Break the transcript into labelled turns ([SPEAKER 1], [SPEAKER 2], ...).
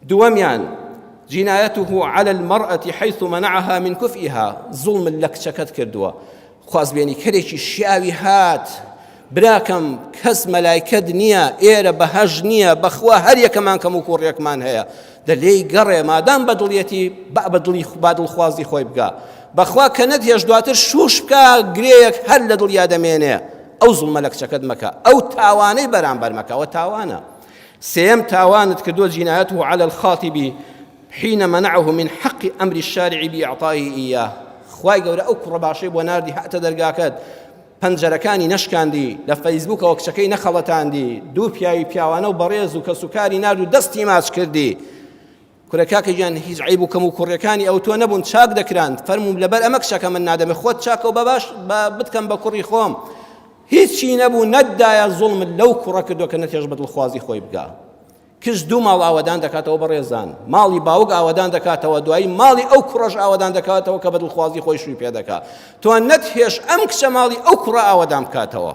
[SPEAKER 1] دووەمیان، جنایته علی المرأة حیث منعها من کفئها، زوڵمت لە کچەکەت کردووە، خوازبێنیکەرێکی شیاوی هات، براکەم کەس مەلایکەت نییە، ئێرە بەهەشت نییە، بەخوا هەر یەکەمان کەم و کوڕێکمان هەیە، دە لێی گەڕێ مادام بەدڵیەتی با بەدڵی با دڵخوازی خۆی بگا، بەخوا کە نەتهێشت دواتر شووش بکا گرێیەک هەر لە دڵیا دەمێنێ، ئەو زوڵمە لە کچەکەت مەکە، ئەو تاوانەی بەرامبەر مەکە، ئەوە تاوانە. سێیەم تاوانت کردووە جنایته علی الخاطب حين منعه من حق امر الشارع باعطائه اياه خوای گەورە ئەو کوڕە باشەی بۆ ناردی هاتە دەرگاکەت پەنجەرەکانی نەشکاندی لە فەیسبوکەوە کچەکەی نەخەڵەتاندی دوو پیاوی پیاوانە و بەڕێز و کەسوکاری نارد و دەستی ماچ کردی کورە کاکە گیان هیچ عیب و کەم و کوڕیەکانی ئەو تۆ نەبوون چاک دەکران فەرمووم لەبەر ئەمە کچەکە من نادەمێ خۆت چاکەوە بە باش بە بتکەم بە کوڕی خۆم هیچی نەبوو نەتدایە زوڵمت لەو کوڕە کردووە کە نەتێش بە دڵخوازی خۆی بگا کچ دوو ماڵ ئاوەدان دەکاتەوە بەڕێزان ماڵی باوک ئاوەدان دەکاتەوە دوایی ماڵی ئەو کوڕەش ئاوەدان دەکاتەوە کە بە دڵخوازی خۆی شووی پێ دەکا تۆ نەتهێش ئەم کچە ماڵی ئەو کوڕە ئاوەدان بکاتەوە.